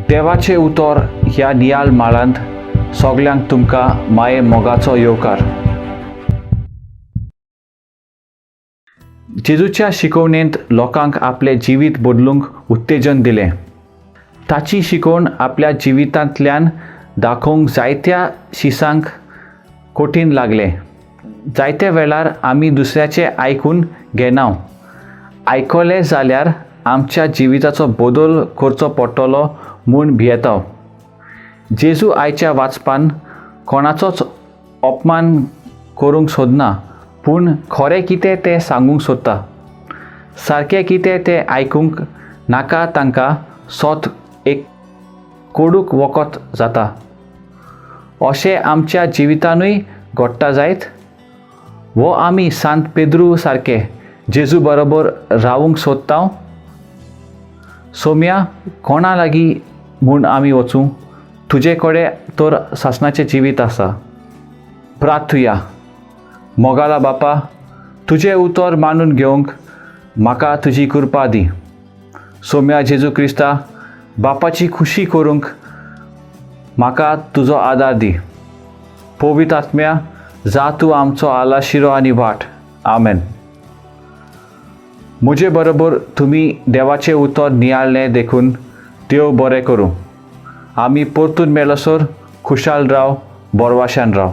देवाचें उतर ह्या नियाळ माळांत सगल्यांक तुमकां माये मोगाचो येवकार. जेजूच्या शिकवणेंत लोकांक आपलें जिवीत बदलूंक उत्तेजन दिलें. ताची शिकवण आपल्या जिवितांतल्यान दाखोवंक जायत्या शिसांक कठीण लागलें. जायत्या वेळार आमी दुसऱ्याचें आयकून घेनाव. आयकलें जाल्यार आमच्या जिविताचो बदल करचो पडटलो म्हूण भियेता. जेजू आयच्या वाचपान कोणाचोच अपमान करूंक सोदना, पूण खरें कितें तें सांगूंक सोदता. सारकें कितें तें आयकूंक नाका तांकां सोत एक कोडूक वखद जाता. अशें आमच्या जिवितानूय घडटा जायत. वो आमी सांत पेद्रू सारके जेजू बरोबर रावूंक सोदता. सोम्या, कोणा लागीं म्हूण आमी वचूं? तुजे कडेन तर सासणाचें जिवीत आसा. प्रार्थुया. मोगाला बापा, तुजें उतर मानून घेवंक म्हाका तुजी कृपा दी. सोम्या जेजू क्रिस्ता, बापाची खुशी करूंक म्हाका तुजो आदार दी. पवित्र आत्म्या, जा तूं आमचो आलाशिरो आनी वाट. आमेन. म्हजे बरोबर तुमी देवाचें उतर नियाळ्ळें देखून देव बरें करूं. आमी परतून मेळसर खुशाल राव, बोरवाशान राव.